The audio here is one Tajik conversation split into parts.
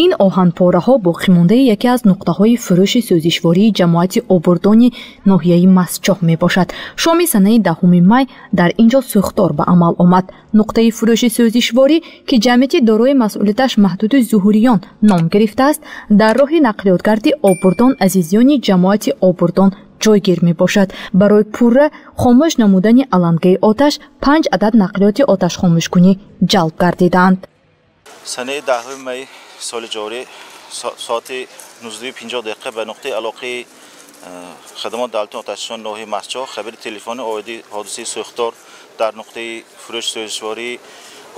Ин оҳанпораҳо боқимондаи яке аз нуқтаҳои фурӯши сӯзишвории ҷамоати Обурдони ноҳияи Мастчоҳ мебошад. Шоми санаи 10 май дар ин ҷо сӯхтор ба амал омад. Нуқтаи фурӯши сӯзишворӣ, ки ҷамъияти дорои масъулияташ маҳдуди Зуҳуриён ном гирифтааст, дар роҳи нақлиётгарди Обурдон Азизиёни ҷамоати Обурдон ҷойгир мебошад. Барои пурра хомӯш намудани алангаи оташ 5 адад нақлиёти оташхомӯшкунӣ ҷалб гардиданд. Санаи 10 май соли ҷорӣ соати 19:50 ба нуқтаи алоқаи хадамоти давлатии оташнишони ноҳияи Мастчоҳ хабари телефони оиди ҳодисаи сӯхтор дар нуқтаи фурӯши сӯзишворӣ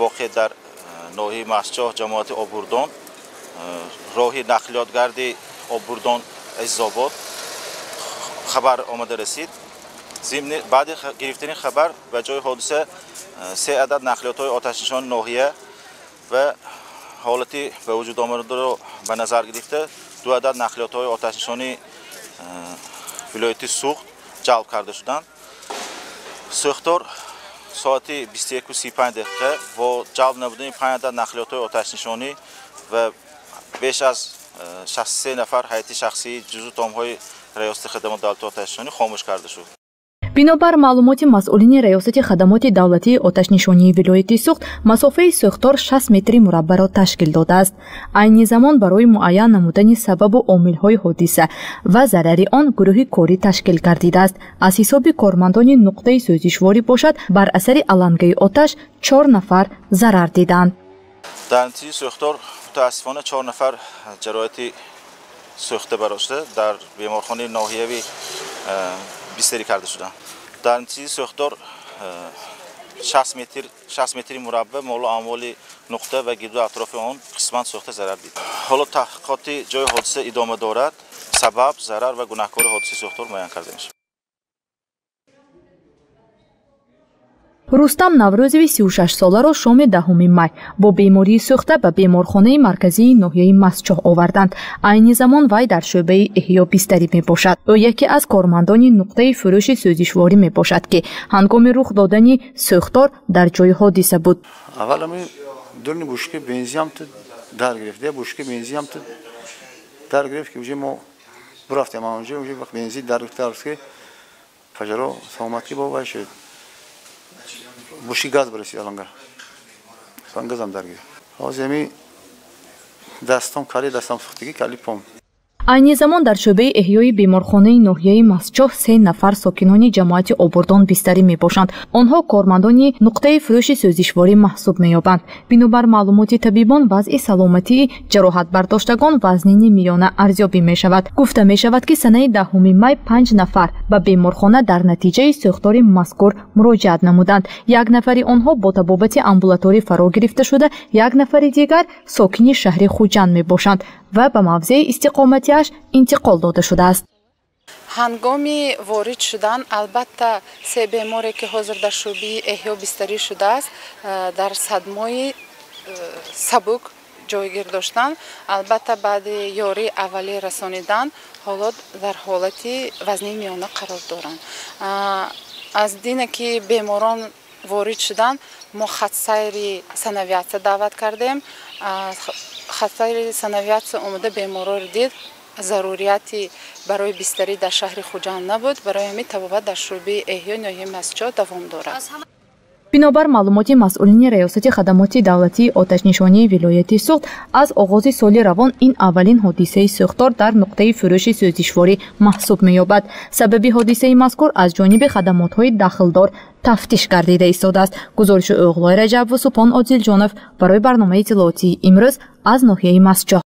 воқеъ дар ноҳияи Мастчоҳ ҷамоати Обурдон, роҳи нақлиётгарди Обурдон Азизобод хабар омада расид. Зимни баъди гирифтани хабар ба ҷои ҳодиса 3 адад нақлиётҳои оташнишони ноҳия ва ҳолати ба вуҷуд омадаро ба назар гирифта 2 адад нақлиётҳои оташнишони вилояти Суғд ҷалб карда шуданд. Сӯхтор соати 21:35 бо ҷалб намудани 5 адад нақлиётҳои оташнишонӣ ва беш аз 63 нафар ҳайати шахсии ҷузъу томҳои раёсати хадамоти давлатии оташнишонӣ хомӯш карда шуд. Бинобар маълумоти масъулини раёсати хадамоти давлатии оташнишонии вилояти Суғд, масофаи сӯхтор 60 метри мураббаъро ташкил додааст. Айни замон барои муайян намудани сабабу омилҳои ҳодиса ва зарари он гурӯҳи корӣ ташкил гардидааст. Аз ҳисоби кормандони нуқтаи сӯзишворӣ бошад, бар асари алангаи оташ 4 нафар зарар диданд. Дар натиҷаи сӯхтор мутаассифона 4 нафар ҷароҳати сӯхта барошта дар беморхонаи ноҳиявӣ бистарӣ карда шуданд. Дар натиҷаи сӯхтор 60 метри мураббаъ молу амволи нуқта ва гирду атрофи он қисман сӯхта зарар дид. Ҳоло таҳқиқоти ҷои ҳодиса идома дорад. Сабаб, зарар ва гунаҳкори ҳодисаи сӯхтор муайян карда мешавад. Рустам Наврӯзови 36-соларо шоми 10 май бо бемории сӯхта ба беморхонаи марказии ноҳияи Мастчоҳ оварданд. Айни замон вай дар шӯъбаи эҳё бистарӣ мебошад. Ӯ яке аз кормандони нуқтаи фурӯши сӯзишворӣ мебошад, ки ҳангоми рух додани сӯхтор дар ҷои ҳодиса буд. Аввал дурни бушки бензиам дар гирифт, бушки бензиам дар гирифт, ки уже мо бурафтем онҷо, уже вақт бензин дар гирифт, ки пожаро саломатӣ бо вай шуд. Бушки газ барасид аланга. Газам дар гирифт. Ҳозир ҳами дастом кали, дастам сӯхтагӣ, кали пом. Айни замон дар шӯъбаи эҳёи беморхонаи ноҳияи Мастчоҳ 3 нафар сокинони ҷамоати Обурдон бистарӣ мебошанд. Онҳо кормандони нуқтаи фурӯши сӯзишворӣ маҳсуб меёбанд. Бинобар маълумоти табибон, вазъи саломатии ҷароҳатбардоштагон вазнини миёна арзёбӣ мешавад. Гуфта мешавад, ки санаи 10 май 5 нафар ба беморхона дар натиҷаи сӯхтори мазкур муроҷиат намуданд. 1 нафари онҳо бо табобати амбулаторӣ фаро гирифта шуда, 1 нафари дигар сокини шаҳри Хуҷанд мебошанд ва ба мавзеи истиқоматиаш интиқол дода шудааст. Ҳангоми ворид шудан, албатта, 3 беморе, ки ҳозир дар шӯъбаи эҳё бистарӣ шудааст, дар садмои сабук ҷойгир доштанд. Албатта, баъди ёрии аввалӣ расонидан, ҳоло дар ҳолати вазнии миёна қарор доранд. Аз дине ки беморон ворид шуданд, мо хатсайри санавиатсия даъват кардем. Хатсайри санавиатсия омада беморро дид. Зарурияти барои бистарӣ дар шаҳри Хуҷанд набуд. Барои ҳамин табобат дар шӯъбаи эҳёи ноҳияи Мастчоҳ давом дорад. Бинобар маълумоти масъулини раёсати хадамоти давлатии оташнишонии вилояти Суғд, аз оғози соли равон ин аввалин ҳодисаи сӯхтор дар нуқтаи фурӯши сӯзишворӣ маҳсуб меёбад. Сабаби ҳодисаи мазкур аз ҷониби хадамотҳои дахлдор тафтиш гардида истодааст. Гузориши Оғлои Раҷаб ва Супон Одилҷонов барои барномаи иттилоотии имрӯз аз ноҳияи Мастчоҳ.